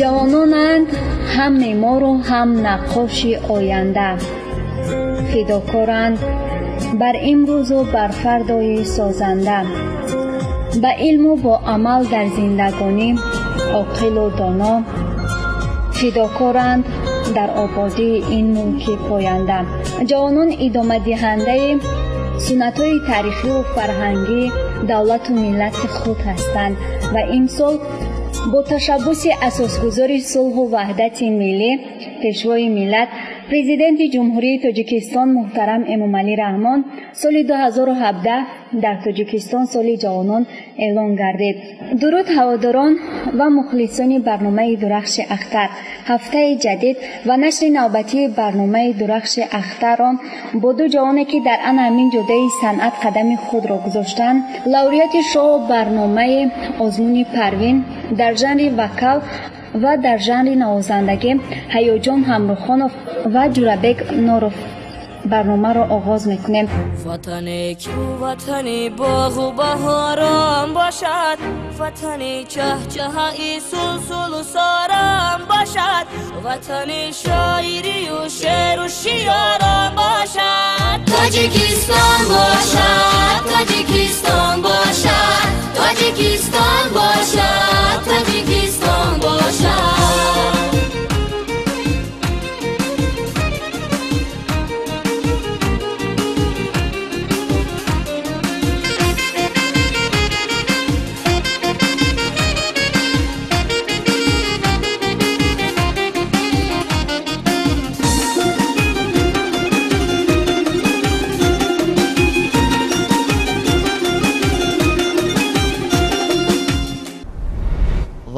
Ҷавононанд ҳам меъмору ҳам наққоши оянда, фидокоранд бар имрӯзу бар фардои созанда, ба илму бо амал дар зиндагонӣ оқилу доно, фидокоранд дар ободии ин мулки поянда. Ҷавонон идомадиҳандаи суннатҳои таърихию фарҳангии давлату миллати худ ҳастанд ва имсол бо ташаббуси асосгузори сулҳу ваҳдати миллӣ, пешвои миллат, президенти Ҷумҳурии Тоҷикистон муҳтарам Эмомалӣ Раҳмон соли 2017 дар Тоҷикистон соли ҷавонон эълон гардид. Дуруд ҳаводорон ва мухлисони барномаи Дурахши Ахтар. Ҳафтаи ҷадид ва нашри навбатии барномаи Дурахши Ахтарро бо ду ҷавоне, ки дар ана ҳамин ҷодаи санъат қадами худро гузоштанд, лауреати шоу барномаи озмуни Парвин дар жанри вокал ва дар жанри навозандагӣ Ҳаёҷон Ҳамрохонов ва Ҷурабек Норов барномаро оғоз мекунем. Ватане ки ватани боғу баҳорам бошад, ватани чаҳчаҳаи сулсулу сорам бошад, ватани шоирию шеру шиёрам бошад. Тоҷикистон бошад, Тоҷикистон бошад, Тоҷикистон бошад, Тоҷикистон бошад.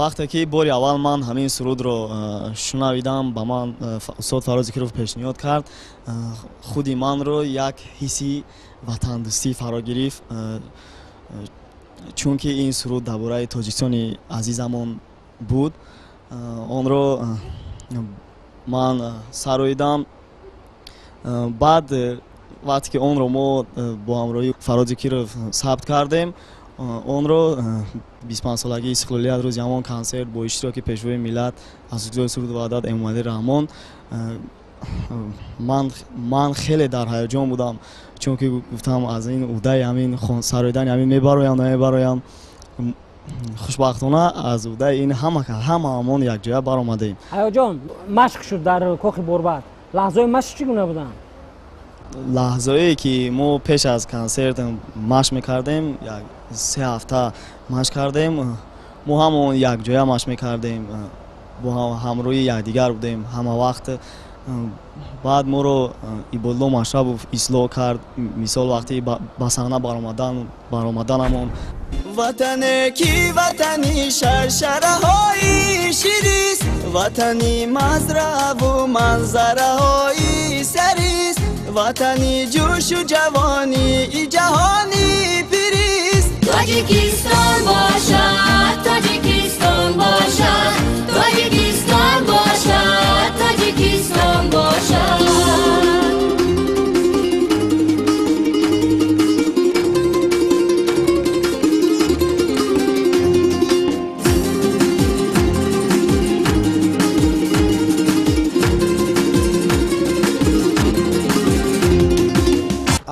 Вақте ки бори аввал ман ҳамин сурудро шунавидам, ба ман устод Фарроз Зикиров пешниҳод кард, худи манро як ҳисси ватандӯстӣ фаро гирифт, чунки ин суруд дар бораи Тоҷикистони азизамон буд. Онро ман сароидам. Баъд вақте ки онро мо бо ҳамроҳии Фарроз Зикиров сабт кардем, онро 25-солагии истиқлолият рӯзи ҳамон консерт бо иштироки пешвои миллат, асосгузори сулҳу ваҳдат Эмомалӣ Раҳмон, ман хеле дар ҳаяҷон будам, чунки гуфтам аз ин уҳдаи ҳамин сароидани ҳамин мебароям, намебароям. Хушбахтона аз уҳдаи ин ҳамаамон якҷоя баромадем. Ҳаяҷон, машқ шуд дар кохи Борбад. Лаҳзаҳои машқ чӣ гуна буданд? Лаҳзае ки мо пеш аз консерт машқ мекардем, 3 ҳафта машқ кардем, мо ҳамон якҷоя машқ мекардем, бо ҳамроҳи якдигар будем ҳама вақт. Баъд моро Ибодло Машрабов ислоҳ кард, мисол вақти ба саҳна баромаданамон. Ватане ки ватани шаршараҳои ширист, ватани мазраъву манзараҳои сарист, ватани ҷӯшу ҷавонии ҷаҳони пирист. Тоҷикистон бошад, Тоҷикистон бошад, Тоҷикистон бошад, Тоҷикистон бошад.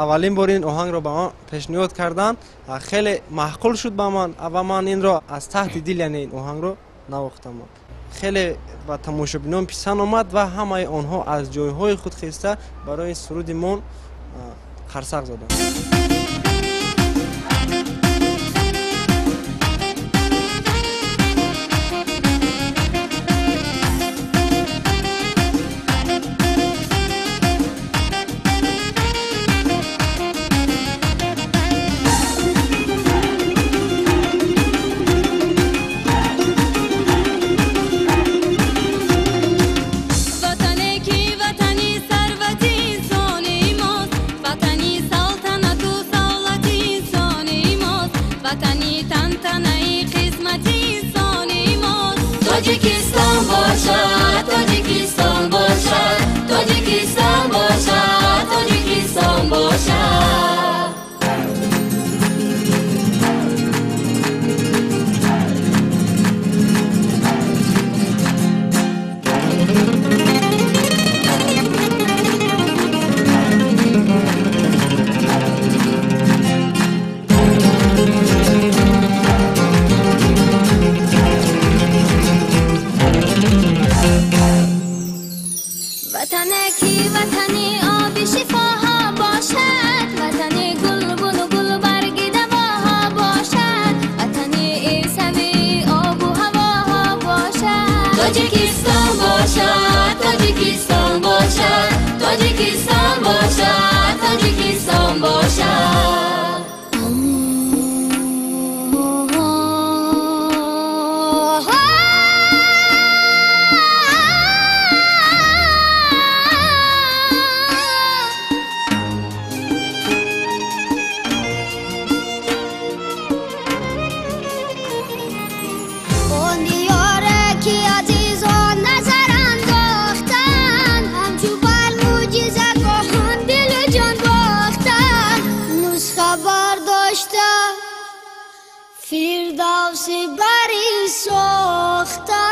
Аввалин бор ин оҳангро ба ман пешниҳод карданд, хеле маъқул шуд ба ман ва ман инро аз таҳти дил, яъне ин оҳангро навохтам. Хеле ба тамошобинон писанд омад ва ҳамаи онҳо аз ҷойҳои худ хеста барои суруди мон қарсақ заданд. Тоҷикистон бошад, Тоҷикистон бошад, Тоҷикистон бошад, Тоҷикистон. Фирдавси бари сохта.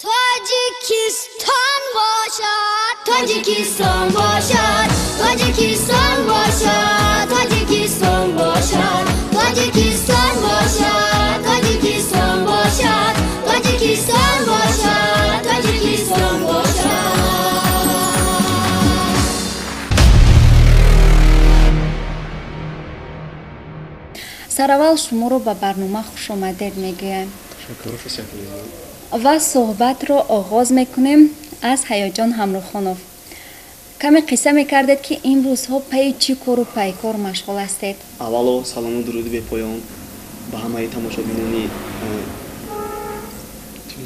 Тоҷикистон бошад, Тоҷикистон бошад, Тоҷикистон бошад, Тоҷикистон бошад, Тоҷикистон бошад, Тоҷикистон бошад, Тоҷикистон бошад, Тоҷикистон бошад. Сараввал шуморо ба барнома хушомадед мегӯям ва суҳбатро оғоз мекунем аз Ҳаёҷон Ҳамрохонов. Каме қисса мекардед, ки ин рӯзҳо пайи чӣ кору пайкор машғул ҳастед? Аввало салому дуруди бепоён ба ҳамаи тамошобинони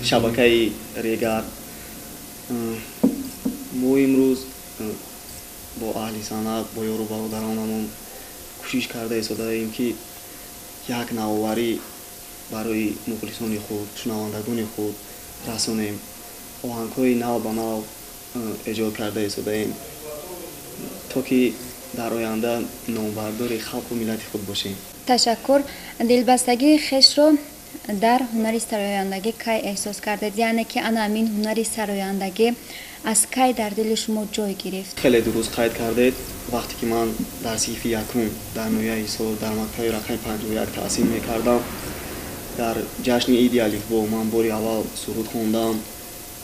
шабакаи Регар. Мо имрӯз бо аҳли санъат, бо ёру бародаронамон кӯшиш карда истодаем, ки як навоварӣ барои мухлисони худ, шунавандагони худ расонем. Оҳангҳои нав ба нав эҷод карда истодаем, то ки дар оянда номбардори халқу миллати худ бошем. Ташаккур. Дилбастагии хешро дар ҳунари сарояндагӣ кай эҳсос кардед? Яъне ки ана ҳамин ҳунари сарояндагӣ аз кай дар дили шумо ҷой гирифт? Хеле дуруст қайд кардед. Вақте ки ман дар синфи якум дар ноҳияи Ҳисор дар мактаби рақами 51 таҳсил мекардам, дар ҷашни Иди Алифбо ман бори аввал суруд хондам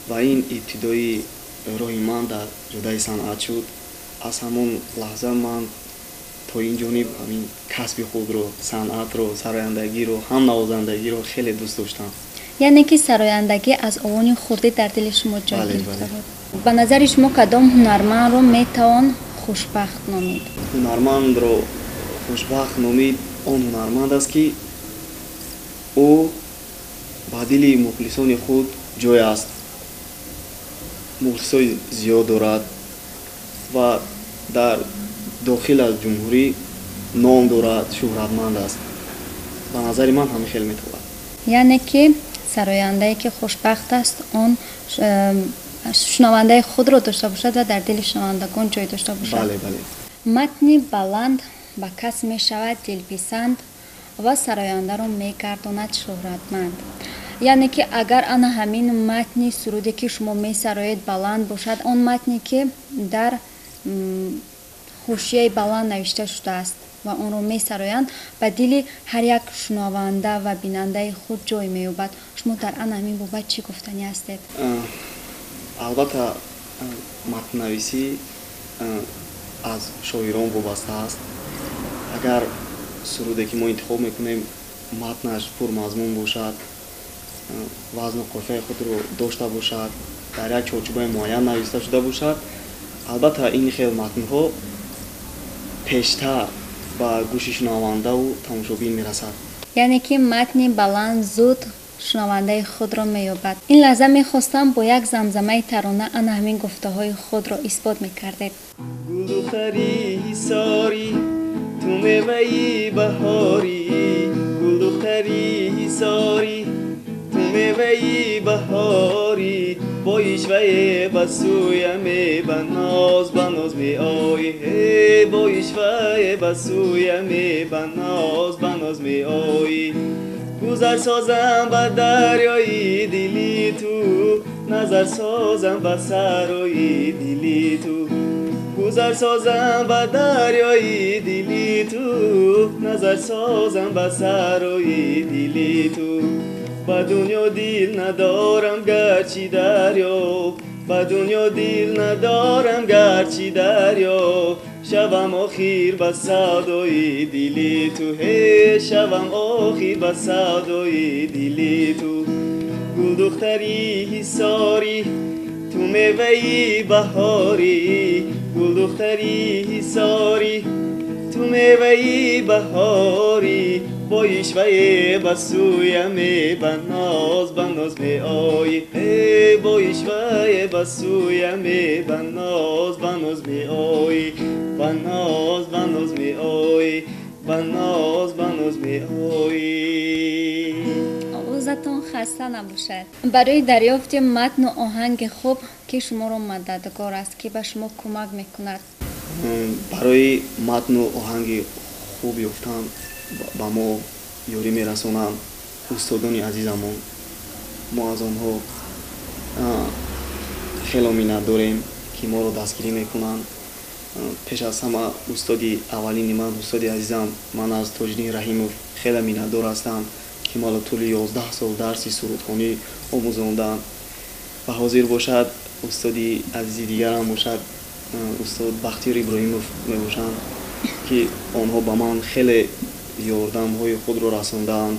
ва ин ибтидои роҳи ман дар ҷодаи санъат шуд. Аз ҳамон лаҳза ман то ин ҷониб ҳамин касби худро, санъатро, сарояндагиро, ҳам навозандагиро хеле дӯст доштам. Яъне ки сарояндагӣ аз овони хурдӣ дар дили шумо ҷой гирифта буд. Ба назари шумо кадом ҳунармандро метавон хушбахт номид? Ҳунармандро хушбахт номид он ҳунарманд аст, ки ӯ ба дили мухлисони худ ҷой аст, мухлисои зиёд дорад ва дар дохил аз ҷумҳурӣ ном дорад, шӯҳратманд аст. Ба назари ман ҳамин хел метавонад. Яъне ки сарояндае ки хушбахт аст, он шунавандаи худро дошта бошад ва дар дили шунавандагон ҷой дошта бошад. Бале, бале. Матни баланд ба кас мешавад дилписанд ва сарояндаро мегардонад шӯҳратманд. Яъне ки агар ана ҳамин матни суруде ки шумо месароед баланд бошад, он матне ки дар ҳушияи баланд навишта шудааст ва онро месароянд, ба дили ҳар як шунаванда ва бинандаи худ ҷой меёбад. Шумо дар ана ҳамин бобат чӣ гуфтанӣ ҳастед? Албатта, матннависӣ аз шоирон вобаста аст. Агар суруде ки мо интихоб мекунем матнаш пурмазмун бошад, вазну қофияи худро дошта бошад, дар як чорчӯбаи муайян нависта шуда бошад, албатта ин хел матнҳо пештар ба гӯши шунавандаву тамошобин мерасад. Яъне ки матни баланд зуд шунавандаи худро меёбад. Ин лаҳза мехостам бо як замзамаи тарона ана ҳамин гуфтаҳои худро исбот мекардед. Гулдухтари ҳисорӣ, ту меваи баҳорӣ, гулдухтари ҳисорӣ, ту меваи баҳорӣ, бо ишвае ба сӯяме ба ноз ба ноз меоӣ, бо ишвае ба сӯяме ба ноз ба ноз меоӣ. Гузар созам ба дарёи дили ту, назар созам ба сарои дили ту, гузар созам ба дарёи дили ту, назар созам ба сарои дили ту. Ба дунё дил надорам гарчи дарё, ба дунё дил надорам гарчи дарё, шавам охир ба савдои дили ту, ҳе шавам охир ба савдои дили ту. Гулдухтари ҳисорӣ, ту меваи баҳорӣ, гулдухтари ҳисорӣ, ту меваи баҳорӣ, бо ишвае ба сӯяме ба ноз ба ноз меоӣ, бо ишвае ба сӯяме ба ноз ба ноз меоӣ, ба ноз ба ноз меоӣ, ба ноз ба ноз меоӣ. Овозатон хаста набошад. Барои дарёфти матну оҳанги хуб ки шуморо мададгор аст, ки ба шумо кӯмак мекунад? Барои матну оҳанги хуб ёфтан ба мо ёрӣ мерасонанд устодони азизамон. Мо аз онҳо хело миннат дорем, ки моро дастгирӣ мекунанд. Пеш аз ҳама устоди аввалини ман, устоди азизам, ман аз Тоҷиддин Раҳимов хеле миннатдор ҳастам, ки маро тӯли 11 сол дарси сурудхонӣ омӯзонданд. Ва ҳозир бошад устоди азизи дигарам бошад, устод Бахтиёр Иброҳимов мебошанд, ки онҳо ба ман хеле ёрдамҳои худро расондаанд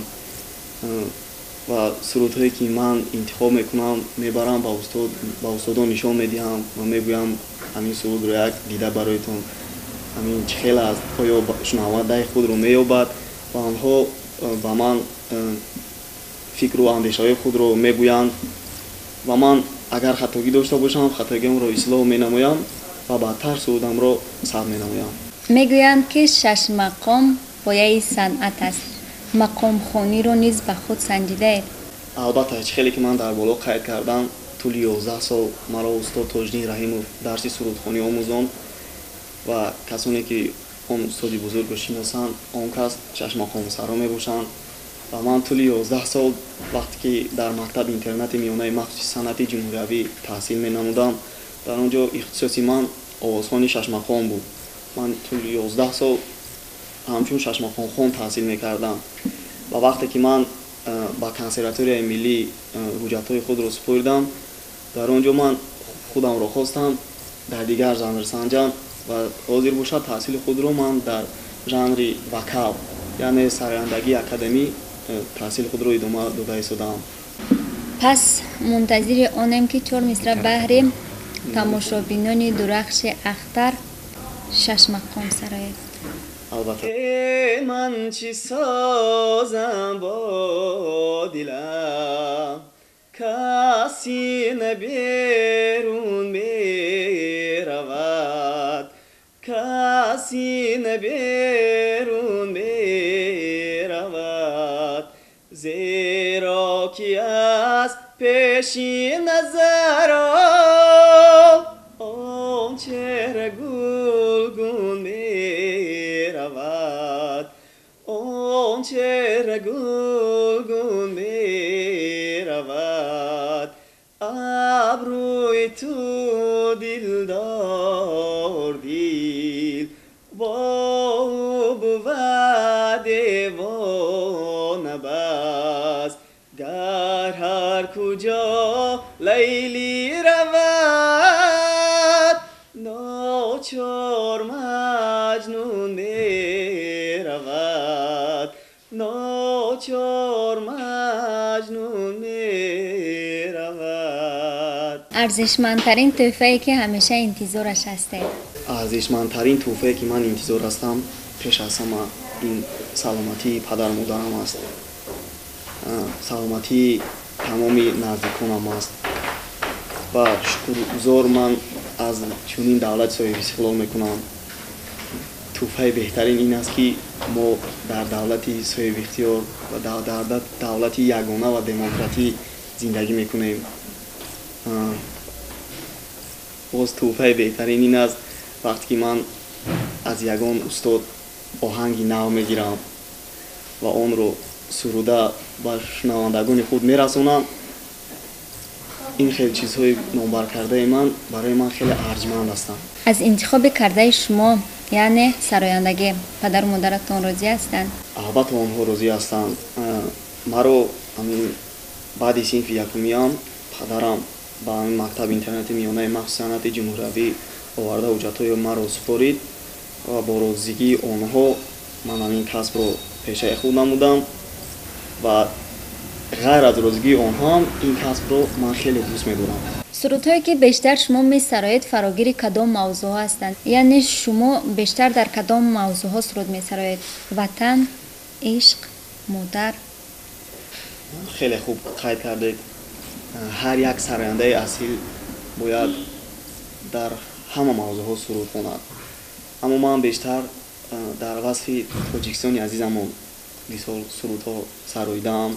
ва сурудҳое ки ман интихоб мекунам, мебарам ба устодон нишон медиҳам ва мегӯям: ҳамин сурудро як дида бароятон, ҳамин чӣ хел аст, оё шунавандаи худро меёбад? Ва онҳо ба ман фикру андешаҳои худро мегӯянд ва ман агар хатогӣ дошта бошам, хатогиамро ислоҳ менамоям ва баъдтар сурудамро сабт менамоям. Мегӯянд, ки шашмақом пояи санъат аст. Мақомхониро низ ба худ санҷидаед? Албатта, чӣ хеле ки ман дар боло қайд кардам, тӯли 11 сол маро устод Тоҷиддин Раҳимов дарси сурудхонӣ омӯзонд ва касоне ки он устоди бузургро шиносанд, он кас шашмақомсаро мебошанд. Ва ман тӯли 11 сол, вақте ки дар мактаби интернати миёнаи махсуси санъати ҷумҳуриявӣ таҳсил менамудам, дар он ҷо ихтисоси ман овозхони шашмақом буд. Ман тӯли 11 сол ҳамчун шашмақомхон таҳсил мекардам ва вақте ки ман ба консерваторияи миллӣ ҳуҷҷатҳои худро супоридам, дар он ҷо ман худамро хостам дар дигар жанр санҷам ва ҳозир бошад таҳсили худро ман дар жанри вокал, яъне сарояндагии академӣ, таҳсили худро идома дода истодаам. Пас мунтазири онем, ки чор мисра баҳри тамошобинони Дурахши Ахтар шашмақом сароед. Албатта. Ман чӣ созам бо дилам, каси на берун меравад, каси на берун меравад, зеро ки аз пеши назарам он чеҳра гулгун меравад, он чеҳра гулгун меравад. Абрӯи ту дилдор дил бо ӯ бувад девона бас, гар ҳар куҷо Лайлӣ равад, ночор Маҷнун меравад, ночор Маҷнун меравад. Арзишмандтарин тӯҳфае, ки ҳамеша интизораш ҳастед? Арзишмандтарин тӯҳфае, ки ман интизор ҳастам, пеш аз ҳама ин саломатии падару модарам аст, саломатии тамоми наздиконам аст ва шукргузор ман аз чунин давлати соҳибистиқлол мекунам. Тӯҳфаи беҳтарин ин аст, ки мо дар давлати соҳибихтиёр ва дар давлати ягона ва демократӣ зиндагӣ мекунем. Боз тӯҳфаи беҳтарин ин аст, вақте ки ман аз ягон устод оҳанги нав мегирам ва онро суруда ба шунавандагони худ мерасонам. Ин хел чизҳои номбаркардаи ман барои ман хеле арҷманд ҳастанд. Аз интихоби кардаи шумо, яъне сарояндагӣ, падару модаратон розӣ ҳастанд? Албатта, онҳо розӣ ҳастанд. Маро ҳамин баъди синфи якумиам падарам ба ҳамин мактаби интернати миёнаи махсуси санъати ҷумҳуриявӣ оварда, ҳуҷҷатҳои маро супорид ва бо розигии онҳо ман ҳамин касбро пешаи худ намудам ва ғайр аз розигии онҳоам ин касбро ман хеле дӯст медорам. Сурудҳое, ки бештар шумо месароед, фарогири кадом мавзӯъҳо ҳастанд? Яъне шумо бештар дар кадом мавзӯъҳо суруд месароед: ватан, ишқ, модар? Хеле хуб қайд кардед. Ҳар як сарояндаи асил бояд дар ҳама мавзӯъҳо суруд хонад, аммо ман бештар дар васфи Тоҷикистони азизамон мисол сурудҳо сароидаам.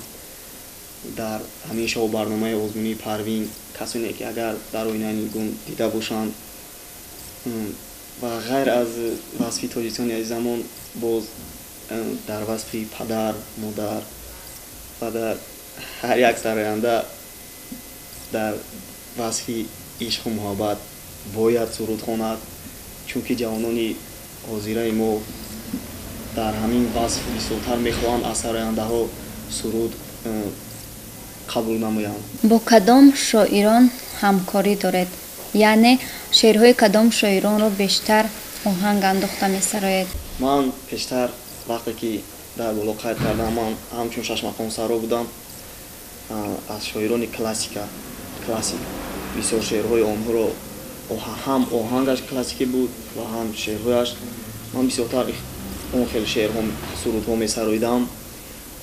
Дар ҳамин шоу барномаи озмунии Парвин, касоне ки агар дар оинаи нилгун дида бошанд, ва ғайр аз васфи Тоҷикистони азизамон боз Дар васфи падар, модар ва дар ҳар як сароянда дар васфи ишқу муҳаббат бояд суруд хонад, чунки ҷавонони ҳозираи мо дар ҳамин васф бисёртар мехоҳанд аз сарояндаҳо суруд қабул намоянд. Бо кадом шоирон ҳамкорӣ доред? Яъне шеърҳои кадом шоиронро бештар оҳанг андохта месароед? Ман пештар вақте ки дар боло қайд кардам, ман ҳамчун шашмақомсаро будам, аз шоирони классика, классик бисёр шеърҳои онҳоро ҳам оҳангаш классикӣ буд ва ҳам шеърҳояш. Ман бисёртар он хел шеърҳо, сурудҳо месароидам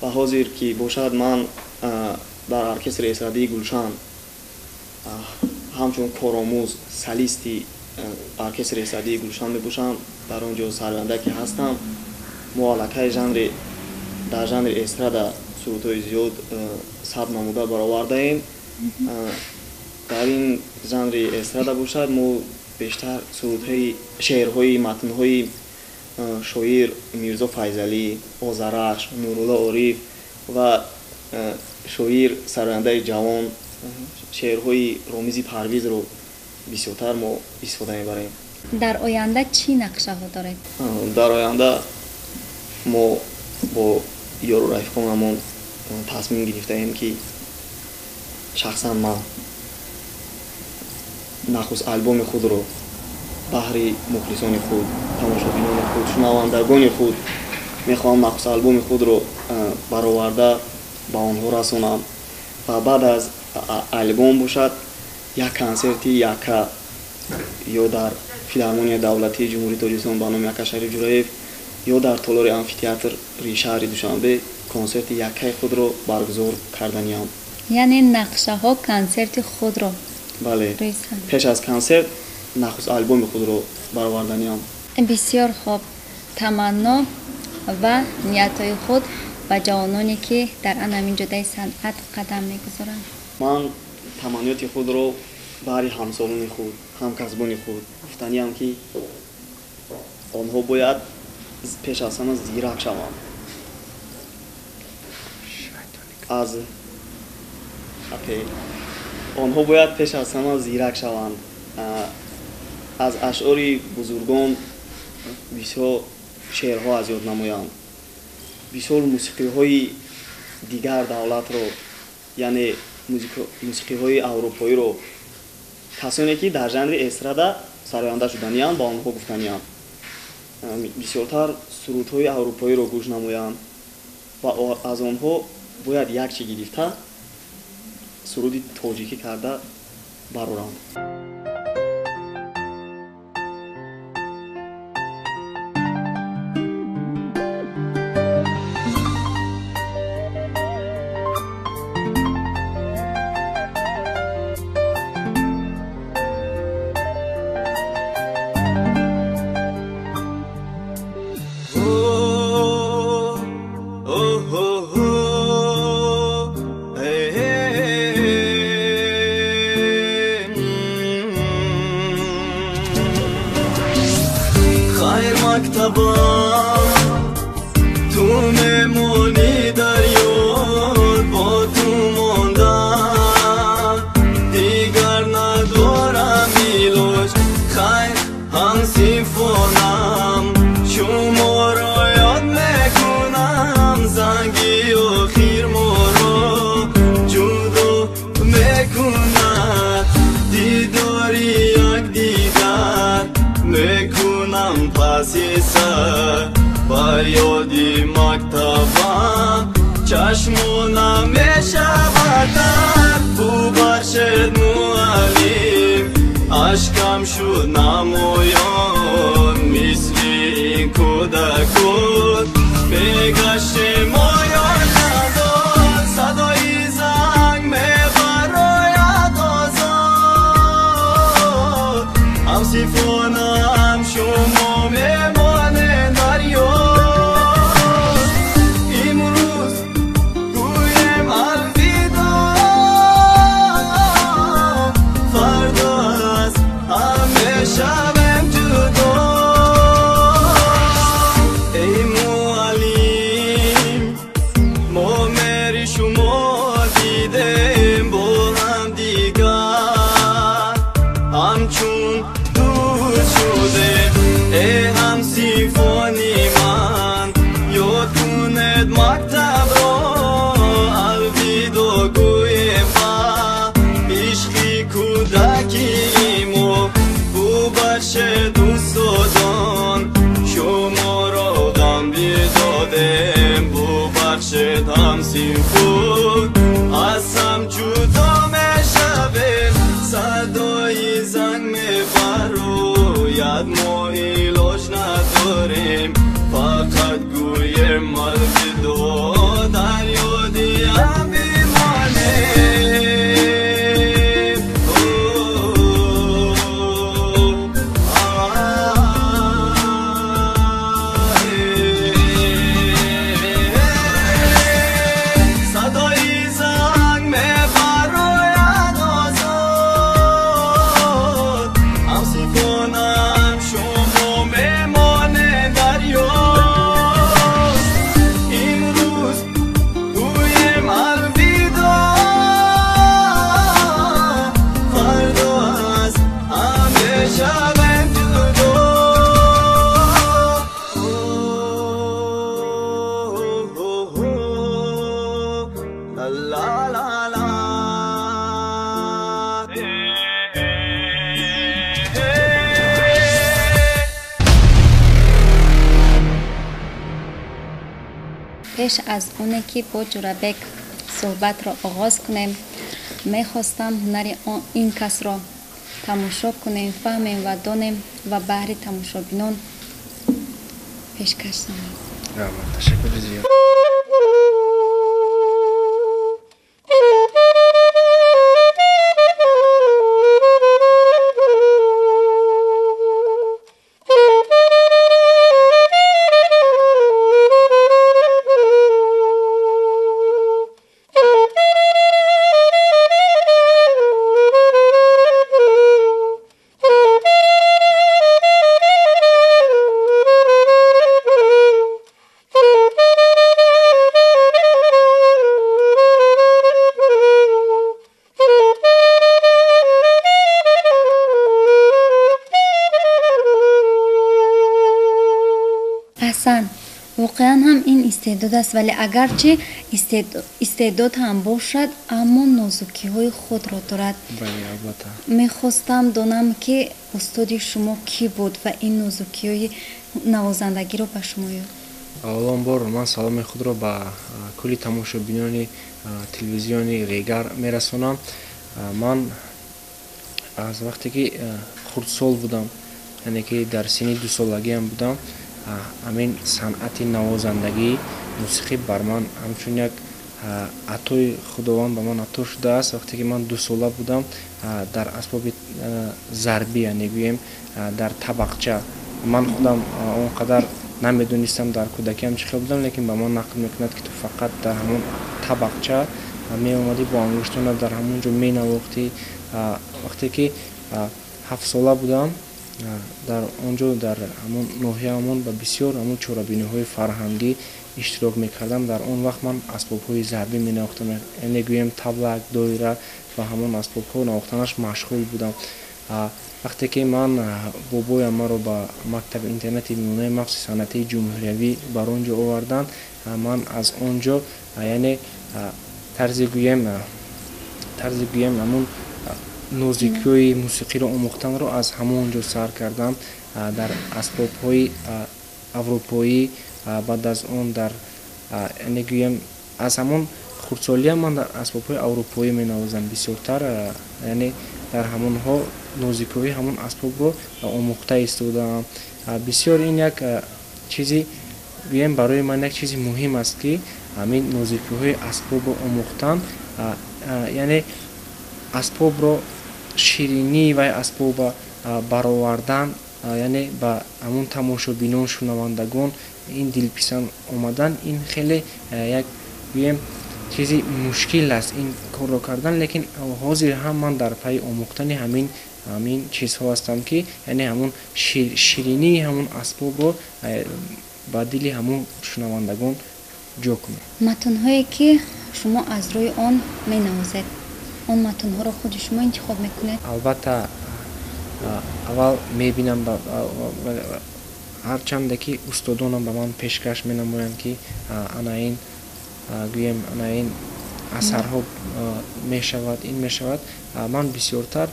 ва ҳозир ки бошад, ман дар оркестри эстрадии Гулшан ҳамчун коромӯз, солисти оркестри эстрадии Гулшан мебошам. Дар он ҷо сароянда ки ҳастам, мо аллакай жанри дар жанри эстрада сурудҳои зиёд сабт намуда баровардаем. Дар ин жанри эстрада бошад, мо бештар сурудҳои, шеърҳои, матнҳои шоир Мирзо Файзалӣ, Озарахш, Нурулло Ориф ва шоир сарояндаи ҷавон шеърҳои Ромизи Парвизро бисёртар мо истифода мебарем. Дар оянда чӣ нақшаҳо доред? Дар оянда мо бо ёру рафиқонамон тасмим гирифтаем, ки шахсан ман нахуст албоми худро баҳри мухлисони худ, тамошобинони худ, шунавандагони худ мехоҳам нахуст албоми худро бароварда ба онҳо расонам ва баъд аз албом бошад, як консерти яка ё дар Филармонияи давлатии Ҷумҳурии Тоҷикистон ба номи Ака Шариф Ҷураев ё дар толори амфитеатри шаҳри Душанбе консерти якаи худро баргузор карданиам. Яъне нақшаҳо консерти худро? Бале, пеш аз консерт нахуст албоми худро бароварданиам. Бисёр хуб. Таманно ва ниятҳои худ ба ҷавононе, ки дар ан ҳамин ҷодаи санъат қадам мегузоранд? Ман таманниёти худро баҳри ҳамсолони худ, ҳамкасбони худ гуфтаниам, ки онҳо бояд пеш аз ҳама зирак шаванд, аз онҳо бояд пеш аз ҳама зирак шаванд, аз ашъори бузургон бисёр шеърҳо аз ёд намоянд, бисёр мусиқиҳои дигар давлатро, яъне мусиқиҳои аврупоиро, касоне ки дар жанри эстрада сароянда шуданианд, ба онҳо гуфтанианд бисёртар сурудҳои аврупоиро гӯш намоянд ва аз онҳо бояд як чи гирифта суруди тоҷикӣ карда бароранд. Ту мемонӣ дар ёд, бо ту мондан дигар надорам илоҷ. Хайр, ҳамсинфонам, шуморо ёд мекунам, занги охир моро ҷудо мекунад. Дидори якдигар мекунам паси сар, ба ёди мактабам чашмонам мешавад. Бубахшед муаллим, ашкам шуд намоён, мисли ин кӯдакон мегаштем оён надод. Садои занг мебарояд озод, ҳамсинфонам, шумо мемонед дар ёд. Имрӯз гӯем алвидоъ, фардо аз ҳам мешавем ҷудо. Эй муаллим. Шудем, эй ҳамсинфони ман, ёд кунед мактабро, алвидо гӯем ба ишқи кӯдакии мо. Бубахшед, устодон, шуморо ғам бидодем, бубахшед, ҳамсинфон, аз ҳам ҷудо мешавем. Садои занг мебарояд, мо илоҷ надорем, фақат гӯем алвидо, дар ёди ҳам бимонем. Садои занг мебарояд озод, ҳамсинфонам, шумо мемонед дар ёд. Имрӯз гӯем алвидо, фардо аз ҳам мешавем ҷудо. Ла ла ла. Пеш аз оне ки бо Ҷӯрабек суҳбатро оғоз кунем, мехостам ҳунари ин касро тамошо кунем, фаҳмем ва донем ва баҳри тамошобинон пешкаш намоем. Раҳмат, ташаккури зиёд. Аҳсан, воқеан ҳам ин истеъдод аст, вале агарчи истеъдод ҳам бошад, аммо нозукиҳои худро дорад. Бале, албатта. Мехостам донам, ки устоди шумо кӣ буд ва ин нозукиҳои навозандагиро ба шумо ёд. Аввалон бор ман саломи худро ба кулли тамошобинони телевизиони Регар мерасонам. Ман аз вақте ки хурдсол будам, яъне ки дар синни дусолагиам будам, ҳамин санъати навозандагии мусиқӣ бар ман ҳамчун як атои Худованд ба ман ато шудааст. Вақте ки ман дусола будам, дар асбоби зарбӣ, яъне гӯем, дар табақча, ман худам он қадар намедонистам, дар кӯдакиам чӣ хел будам, лекин ба ман нақл мекунад, ки ту фақат дар ҳамон табақча меомадӣ, бо ангуштонат дар ҳамон ҷо менавохтӣ. Вақте ки 7сола будам, дар он ҷо, дар ҳамон ноҳияамон ба бисёр ҳамон чорабиниҳои фарҳангӣ иштирок мекардам. Дар он вақт ман асбобҳои зарбӣ менавохтам, яъне гӯем, таблак, доира ва ҳамон асбобҳо навохтанаш машғул будам. Вақте ки ман бобоям маро ба мактаби интернати миёнаи махсуси санъатии ҷумҳуриявӣ бар он ҷо оварданд, ман аз он ҷо, яъне тарзи гӯем, ҳамон нозикиҳои мусиқиро омӯхтанро аз ҳамон ҷо сар кардам, дар асбобҳои аврупоӣ. Баъд аз он дар, яъне гӯем, аз ҳамон хурдсолиам ман дар асбобҳои аврупоӣ менавозам бисёртар, яъне дар ҳамонҳо нозикиҳои ҳамон асбобро омӯхта истодаам. Бисёр ин як чизи, гӯем, барои ман як чизи муҳим аст, ки ҳамин нозикиҳои асбобро омӯхтан, яъне асбобро, ширинии вай асбоба баровардан, яъне ба ҳамон тамошобинон, шунавандагон ин дилписанд омадан, ин хеле як, гӯем, чизи мушкил аст ин корро кардан. Лекин ҳозир ҳам ман дар пайи омӯхтани ҳамин чизҳо ҳастам, ки яъне ҳамон ширинии ҳамон асбобро ба дили ҳамон шунавандагон ҷо кунам. Матнҳое ки шумо аз рӯи он менавозед, он матнҳоро худи шумо интихоб мекунед? Албатта. Аввал мебинам, ҳарчанде ки устодонам ба ман пешкаш менамоянд, ки ана ин, гӯем, ана ин асарҳо мешавад, ин мешавад, ман бисёртар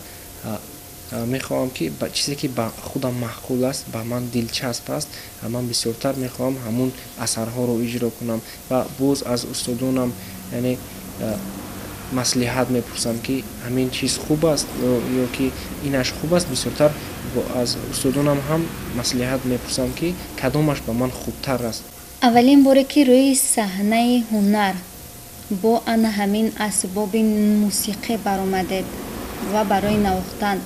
мехоҳам, ки чизе ки ба худам маъқул аст, ба ман дилчасп аст, ман бисёртар мехоҳам ҳамун асарҳоро иҷро кунам. Ва боз аз устодонам, яъне, маслиҳат мепурсам, ки ҳамин чиз хуб аст ё ки инаш хуб аст. Бисёртар аз устодонам ҳам маслиҳат мепурсам, ки кадомаш ба ман хубтар аст. Аввалин боре ки рӯи саҳнаи ҳунар бо ана ҳамин асбоби мусиқӣ баромадед ва барои навохтан,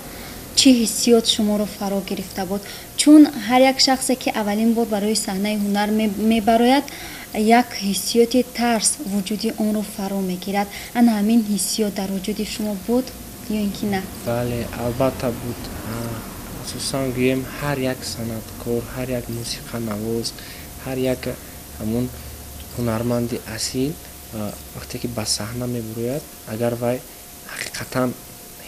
чӣ ҳиссиёт шуморо фаро гирифта буд? Чун ҳар як шахсе, ки аввалин бор барои саҳнаи ҳунар мебарояд, як ҳиссиёти тарс вуҷуди онро фаро мегирад. Ана ҳамин ҳиссиёт дар вуҷуди шумо буд ё ин ки на? Бале, албатта, буд. Асосан, гӯем, ҳар як санъаткор, ҳар як мусиқанавоз, ҳар як ҳамун ҳунарманди асил вақте ки ба саҳна мебурояд, агар вай ҳақиқатан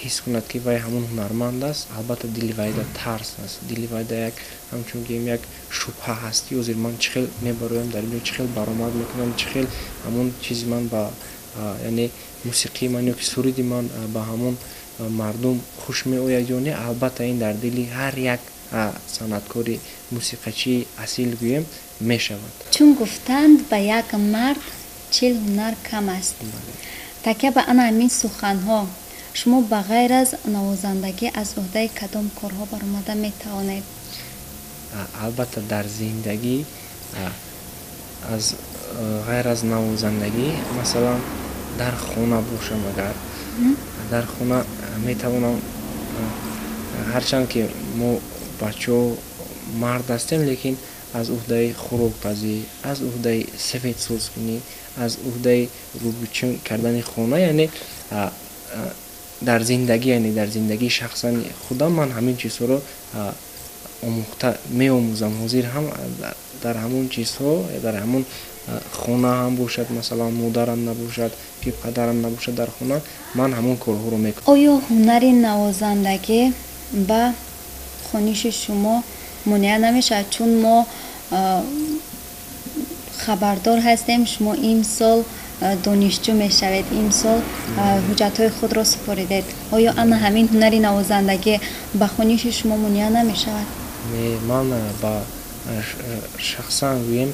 ҳис кунад, ки вай ҳамун ҳунарманд аст, албатта, дили вайда тарс аст, дили вайда як, ҳамчун гӯем, як шубҳа ҳаст, ки ҳозир ман чӣ хел мебароям дар ин ҷо, чӣ хел баромад мекунам, чӣ хел ҳамун чизи ман ба, яъне, мусиқии ман ё ки суруди ман ба ҳамун мардум хуш меояд ё не. Албатта, ин дар дили ҳар як санъаткори мусиқачии асил, гӯем, мешавад. Чун гуфтанд, ба як мард 40 ҳунар кам аст, такя ба ана ҳамин суханҳо, шумо ба ғайр аз навозандагӣ аз уҳдаи кадом корҳо баромада метавонед? Албатта, дар зиндагӣ аз ғайр аз навозандагӣ, масалан, дар хона бошам, агар дар хона метавонам, ҳарчанд ки мо бачаҳо мард ҳастем, лекин аз уҳдаи хӯрокпазӣ, аз уҳдаи сафедсозкунӣ, аз уҳдаи рӯбучин кардани хона, яъне, дар зиндагӣ, яъне дар зиндагии шахсан худам ман ҳамин чизҳоро омӯхта меомӯзам. Ҳозир ҳам дар ҳамон чизҳо, дар ҳамон хона ҳам бошад, масалан, модарам набошад, ки падарам набошад дар хона, ман ҳамон корҳоро мекунам. Оё ҳунари навозандагӣ ба хониши шумо монеа намешавад? Чун мо хабардор ҳастем, шумо имсол донишҷӯ мешавед, имсол ҳуҷҷатҳои худро супоридед. Оё ана ҳамин ҳунари навозандагӣ ба хониши шумо монеа намешавад? Не, ман ба шахсан, гӯем,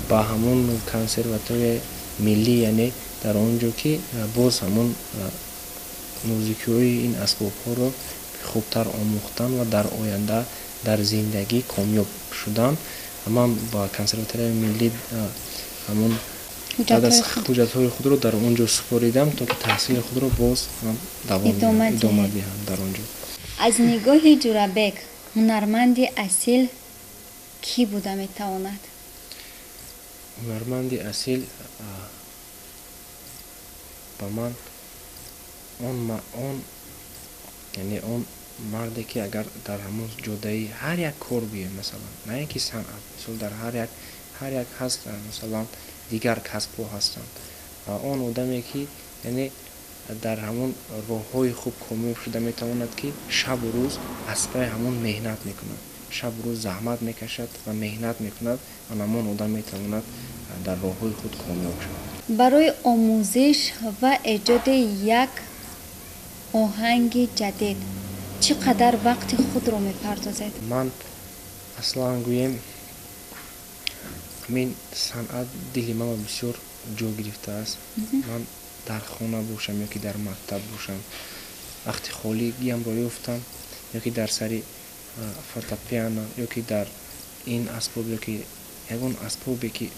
ба ҳамон консерваторияи миллӣ, яъне дар он ҷо ки боз ҳамон нозукиҳои ин асбобҳоро хубтар омӯхтан ва дар оянда дар зиндагӣ комёб шудан, ман ба консерваторияи миллӣ ҳамон баъд аз ҳуҷҷатҳои худро дар он ҷо супоридам, то ки таҳсили худро боз идома диҳам дар он ҷо. Аз нигоҳи Ҷурабек, ҳунарманди асил кӣ буда метавонад? Ҳунарманди асил ба ман он, яъне, он марде ки агар дар ҳамон ҷодаи ҳар як кор, гӯем, масалан, на ин ки санъат, мисол, дар ҳар як ҳаст, масалан, дигар касбҳо ҳастанд, он одаме ки, яъне, дар ҳамон роҳҳои хуб комёб шуда метавонад, ки шабу рӯз аз паи ҳамон меҳнат мекунад, шабу рӯз заҳмат мекашад ва меҳнат мекунад, ан ҳамон одам метавонад дар роҳҳои худ комёб шавад. Барои омӯзиш ва эҷоди як оҳанги ҷадид чӣ қадар вақти худро мепардозед? Ман аслан, гӯем, ҳамин санъат дили маро бисёр ҷо гирифтааст. Ман дар хона бошам ё ки дар мактаб бошам, вақти холигиамро ёфтам, ё ки дар сари фортепиано, ё ки дар ин асбоб, ё ки ягон асбобе ки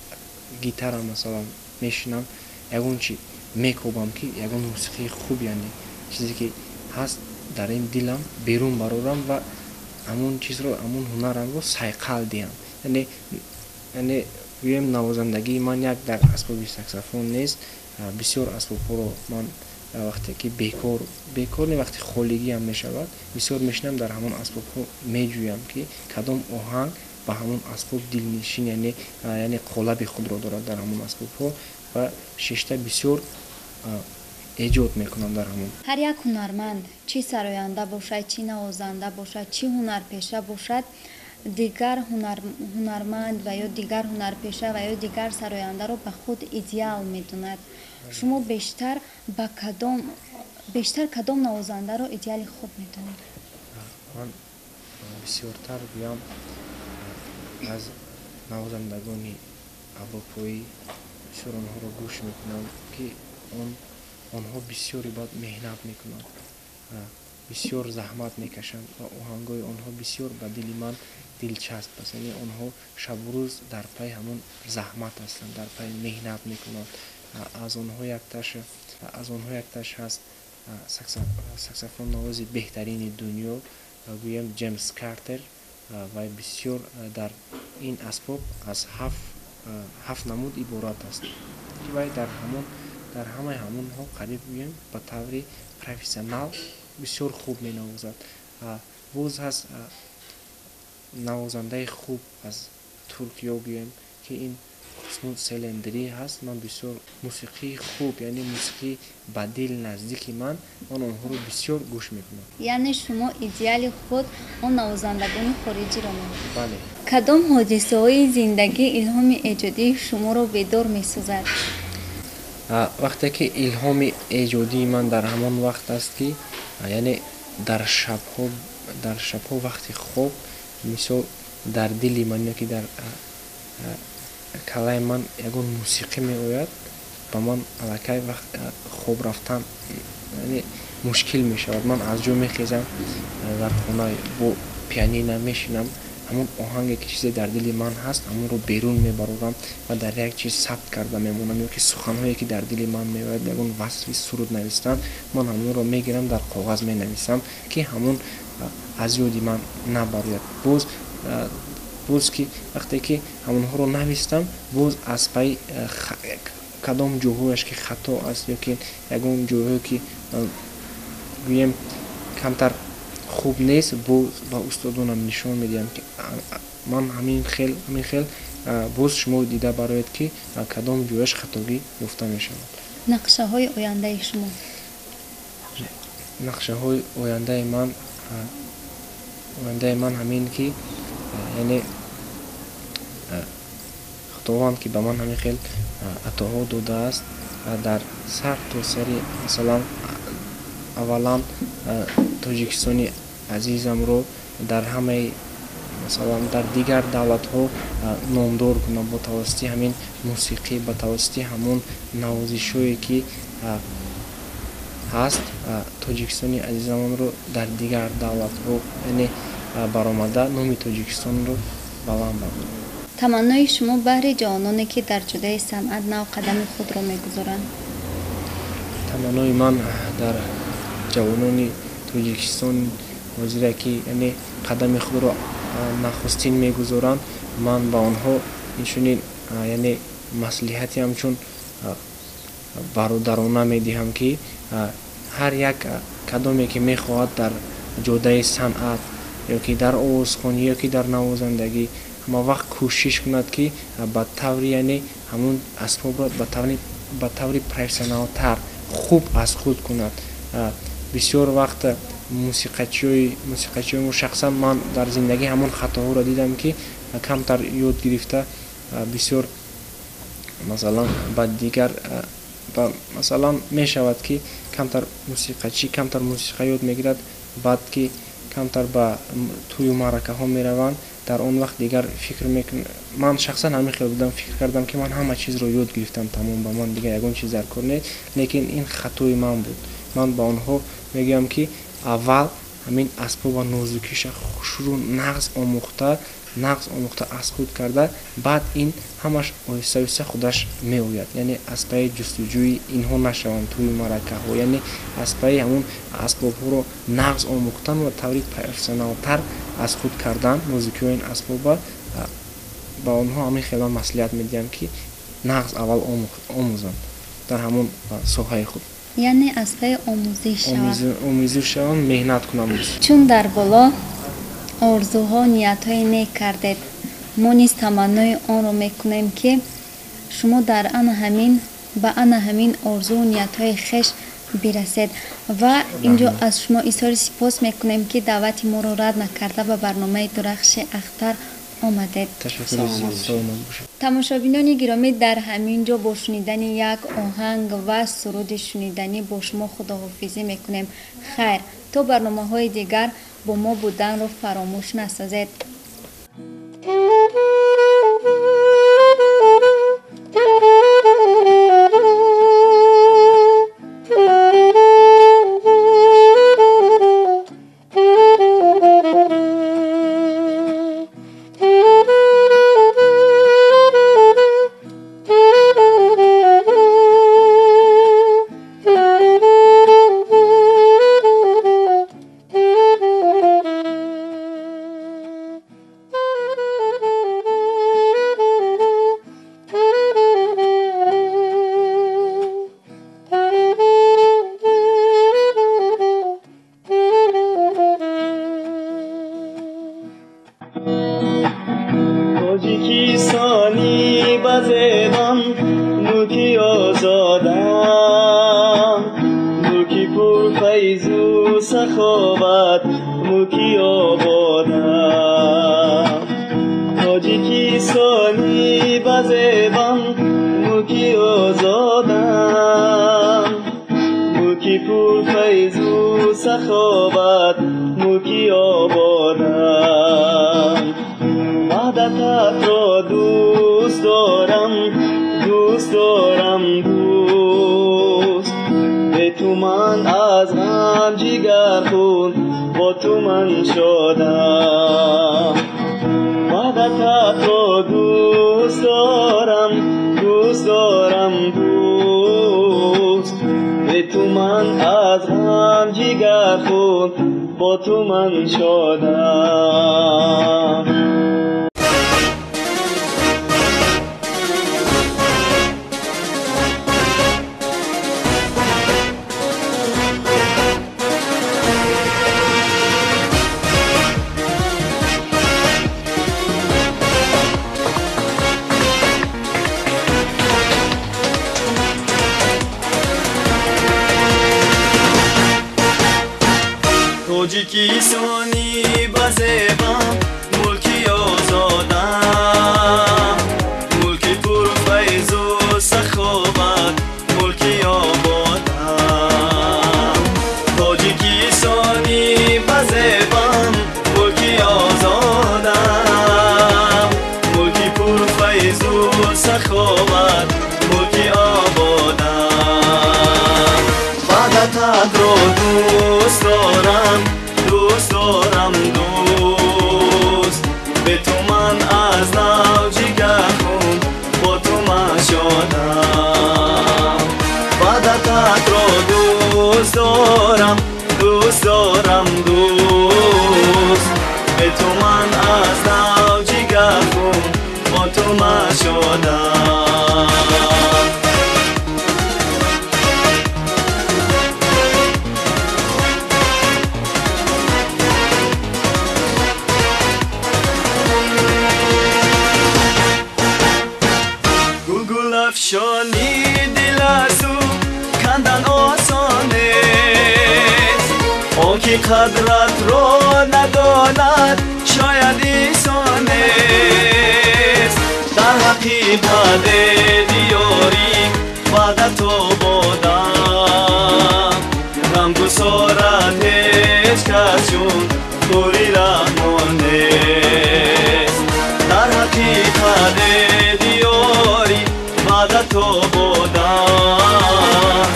гитара, масалан, мешинам, ягон чи мекобам, ки ягон мусиқии хуб, яъне чизе ки ҳаст дар ин дилам, берун барорам ва ҳамон чизро, ҳамон ҳунарамро сайқал диҳам. Яъне, гӯем, навозандагии ман як дар асбоби саксофон нест. Бисёр асбобҳоро ман вақте ки бекор, бекор не, вақти холигиам мешавад, бисёр мешинам, дар ҳамон асбобҳо меҷӯям, ки кадом оҳанг ба ҳамон асбоб дилнишин, яъне қолаби худро дорад дар ҳамон асбобҳо, ва шишта бисёр Эҷод мекунам дар ҳамон. Ҳар як ҳунарманд, чӣ сароянда бошад, чӣ навозанда бошад, чӣ ҳунарпеша бошад, дигар ҳунарманд ва ё дигар ҳунарпеша ва ё дигар сарояндаро ба худ идеал медонад. Шумо бештар ба кадом, бештар кадом навозандаро идеали худ медонед? Ман бисёртар гӯям, аз навозандагони аврупоӣ бисёр онҳоро гӯш мекунам, ки онҳо бисёре бад меҳнат мекунанд, бисёр заҳмат мекашанд ва оҳангҳои онҳо бисёр ба дили ман дилчасп аст. Яъне онҳо шабу рӯз дар пайи ҳамон заҳмат ҳастанд, дар пайи меҳнат мекунанд. Аз онҳо якташ ҳаст саксофоннавози беҳтарини дунё, гӯям, Ҷеймс Картер. Вай бисёр дар ин асбоб аз ҳафт намуд иборат аст, ки вай дар ҳамаи ҳамонҳо қариб гӯем ба таври профессионал бисёр хуб менавозад. Боз ҳаст навозандаи хуб аз Туркиё, гӯем, ки ин Хуснуд Селендирӣ ҳаст. Ман бисёр мусиқии хуб, яъне мусиқии ба дил наздики ман онҳоро бисёр гӯш мекунам. Яъне шумо идеали худ он навозандагони хориҷиро мебинед? Бале. Кадом ҳодисаҳои зиндагӣ илҳоми эҷодии шуморо бедор месозад? Вақте ки илҳоми эҷодии ман дар ҳамон вақт аст, ки яъне дар шабҳо вақти хоб, мисол, дар дили ман ё ки дар каллаи ман ягон мусиқӣ меояд, ба ман аллакай вақт хоб рафтан, яъне, мушкил мешавад. Ман аз ҷо мехезам, дар хона бо пианина мешинам, ҳамон оҳанге ки чизе дар дили ман ҳаст, ҳамонро берун мебарорам ва дар як чиз сабт карда мемонам, ё ки суханҳое ки дар дили ман меояд, ягон васфи суруд навистан, ман ҳамонро мегирам, дар коғаз менависам, ки ҳамон аз ёди ман набарояд. Боз ки вақте ки ҳамонҳоро навистам, боз аз пайи кадом ҷоҳояш ки хато аст ё ки ягон ҷоҳое ки, гӯем, камтар хуб нест, боз ба устодонам нишон медиҳам, ки ман ҳамин хел, боз шумо дида бароед, ки кадом ҷояш хатогӣ ёфта мешавад. Нақшаҳои ояндаи шумо? Нақшаҳои ояндаи ман ҳамин ки, яъне, Худованд ки ба ман ҳамин хел атоҳо додааст, дар сар то сари, масалан, аввалан Тоҷикистони азизамро дар ҳамаи, масалан, дар дигар давлатҳо номдор кунам бо тавассути ҳамин мусиқӣ, ба тавассути ҳамон навозишҳое ки ҳаст, Тоҷикистони азизамонро дар дигар давлатҳо, яъне, баромада, номи Тоҷикистонро баланд бардорам. Таманнои шумо баҳри ҷавононе, ки дар ҷодаи санъат нав қадами худро мегузоранд? Таманнои ман дар ҷавонони Тоҷикистон ҳозира, ки, яъне, қадами худро нахустин мегузоранд, ман ба онҳо инчунин, яъне, маслиҳати ҳамчун бародарона медиҳам, ки ҳар як кадоме ки мехоҳад дар ҷодаи санъат ё ки дар овозхонӣ ё ки дар навозандагӣ, ҳама вақт кӯшиш кунад, ки ба таври, яъне, ҳамун асбобро ба таври профессионалтар хуб аз худ кунад. Бисёр вақт мусиқачиёи, шахсан ман дар зиндагӣ ҳамон хатоҳоро дидам, ки камтар ёд гирифта, бисёр, масалан, ба дигар, масалан, мешавад, ки камтар мусиқачӣ камтар мусиқа ёд мегирад, баъд ки камтар ба тӯю маъракаҳо мераванд, дар он вақт дигар фикр мекун. Ман шахсан ҳамин хел будам, фикр кардам, ки ман ҳама чизро ёд гирифтам, тамом, ба ман дигар ягон чиз дар кор нест. Лекин ин хатои ман буд. Ман ба онҳо мегӯям, ки аввал ҳамин асбоба нозукиша хушрӯ нағз омӯхта, аз худ карда, баъд ин ҳамаш оҳиста оҳиста худаш меояд. Яъне аз пайи ҷустуҷӯи инҳо нашаванд, тӯю маъракаҳо, яъне аз пайи ҳамун асбобҳоро нағз омӯхтан ва таври профессионалтар аз худ кардан нозукиҳои ин асбоба. Ба онҳо ҳамин хел ман маслиҳат медиҳам, ки нағз аввал омӯзанд дар ҳамон соҳаи худ. Яъне аз пайи омӯзиш шаванд. Омӯзиш шаванд, меҳнат кунанд. Чун дар боло орзуҳо, ниятҳои нек кардед, мо низ таманнои онро мекунем, ки шумо дар ана ҳамин ба ана ҳамин орзуву ниятҳои хеш бирасед. Ва инҷо аз шумо изҳори сипос мекунем, ки даъвати моро рад накарда ба барномаи Дурахши Ахтар омадед. Тамошобинони гиромӣ, дар ҳамин ҷо бо шунидани як оҳанг ва суруди шуниданӣ бо шумо худоҳофизӣ мекунем. Хайр, то барномаҳои дигар бо мо буданро фаромӯш насозед. Тоҷикистони ба зебам, мулки озодам, мулки пурфайзу саховат, мулки ободам. Тоҷикистони ба зебам, мулки озодам, мулки пурфайзу саховат, мулки ободам. Ваҳдататро дӯст дорам, дӯст дорам, дӯст. Бе ту ман аз ғам ҷигархун, бо ту ман шодам. Ваҳдататро дӯст дорам, дӯст дорам, дӯст. Бе ту ман аз ғам ҷигархун, бо ту ман шодам. Тоҷикистони ба зебам, мулки озодам, мулки пурфайзу саховат, мулки ободам. Тоҷикистони ба зебам, мулки озодам, мулки пурфайзу саховат, мулки ободам. Ваҳдататро дӯст дорам, дӯст дорам, дӯст. Бе ту ман аз нав ҷигархун, бо ту ман шодам. Ваҳдататро дӯст дорам, дӯст дорам, дӯст. Бе ту ман аз нав ҷигархун, бо ту ман шодам. Гулгулафшони дилазу кандан осон нест, он ки қадратро надонад шояд инсон нест. Дар ҳақиқат диёри ваъдато бодам, ғамгусорат ҳеҷ кас чун пури раҳмон нест. Дар ҳақиқат диёри ваъдато бодам,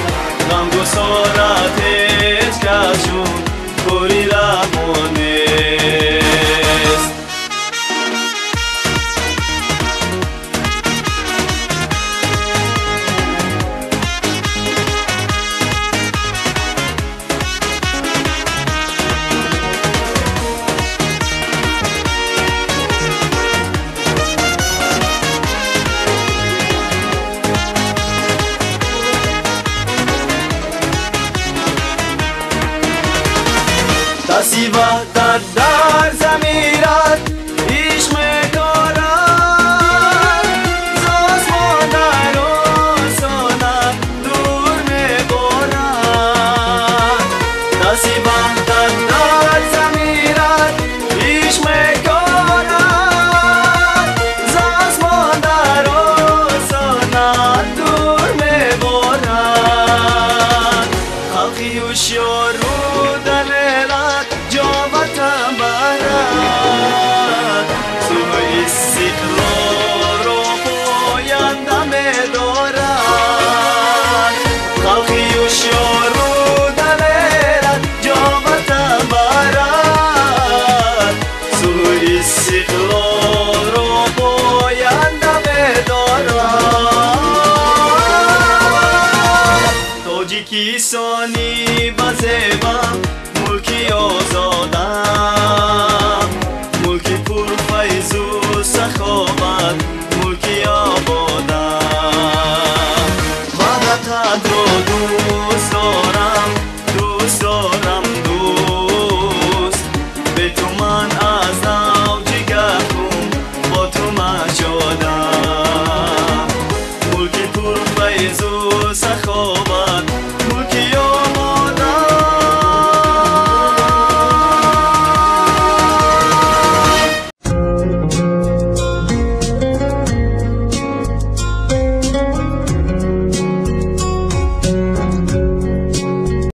ғамгусорат ҳеҷ кас чун пури раҳмон нест. Даси ваҳдат.